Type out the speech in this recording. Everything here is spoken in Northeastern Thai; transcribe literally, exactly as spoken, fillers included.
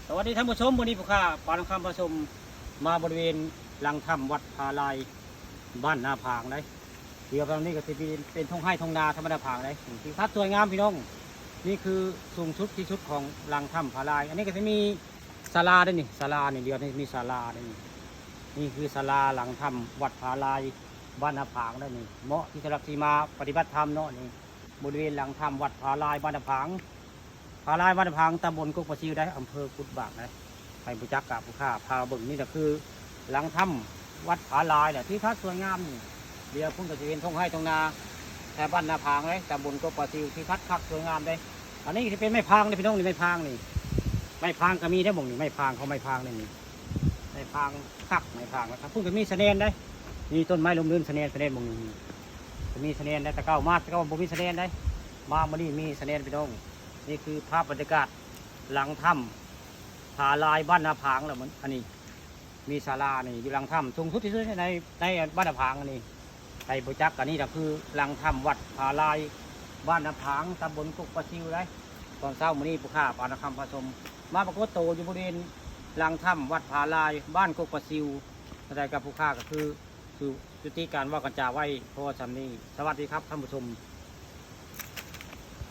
สวัสดีท่านผู้ชม วันนี้ผู้ข้าปานคำผสมมาบริเวณหลังถ้ำวัดผาลายบ้านนาผางเลย เดี๋ยวตรงนี้ก็จะเป็นเป็นท่งไฮ่ท่งนาธรรมดาผางเลย ที่ทัดสวยงามพี่น้อง นี่คือสูงสุดที่สุดของหลังถ้ำผาลาย อันนี้ก็จะมีศาลาด้วยนี่ศาลานี่เดียวนี่มีศาลาด้วยนี่ นี่คือศาลาหลังถ้ำวัดผาลายบ้านนาผางได้นี่ เหมาะที่สำหรับที่มาปฏิบัติธรรมเนาะนี่ บริเวณหลังถ้ำวัดผาลายบ้านนาผาง ผาลายบ้านนาผาง ตำบลกกปะซิวได้ อำเภอกุดบากได้ ไปบูจักกับผู้ข้าพาเบิ่งนี่ก็คือ หลังถ้ำวัดผาลายแหละที่ทัดสวยงามนี่ เดี๋ยวพุ่นก็จะเห็นท่งไฮ่ท่งนาแถวบ้านนาผางเลย ตำบลกกปะซิวที่ทัดคักสวยงามได้ อันนี้จะเป็นไม้พางเลยพี่น้องนี่ไม้พางนี่ ไม้พางก็มีได้บ่งนี่ไม้พางเขาไม้พางนี่นี่ ไม้พางคักไม้พางนะครับพุ่นก็มีสะแนนได้ มีต้นไม้ลมลื่นสะแนนสะแนนบ่งนี่มี ก็มีสะแนนได้แต่เก่ามาแต่เก่าบ่มีสะแนนได้ มามื้อนี้มีสะแนนพี่น้อง นี่คือภาพบรรยากาศหลังถ้ำผาลายบ้านนาผางแล้วมันอันนี้ มีศาลานี่อยู่หลังถ้ำสูงสุดที่สุดในในบ้านนาผางอันนี้ ไปบูจักอันนี้ก็คือหลังถ้ำวัดผาลายบ้านนาผางตำบลกกปะซิวได้ ตอนเช้ามื้อนี้ผู้ข้าปานคำผสม มาปรากฏตัวอยู่บริเวณหลังถ้ำวัดผาลายบ้านกกปะซิว อะไรกับผู้ข้าก็คือสุจุติการว่ากันจาไว้พอสำนี้ สวัสดีครับท่านผู้ชม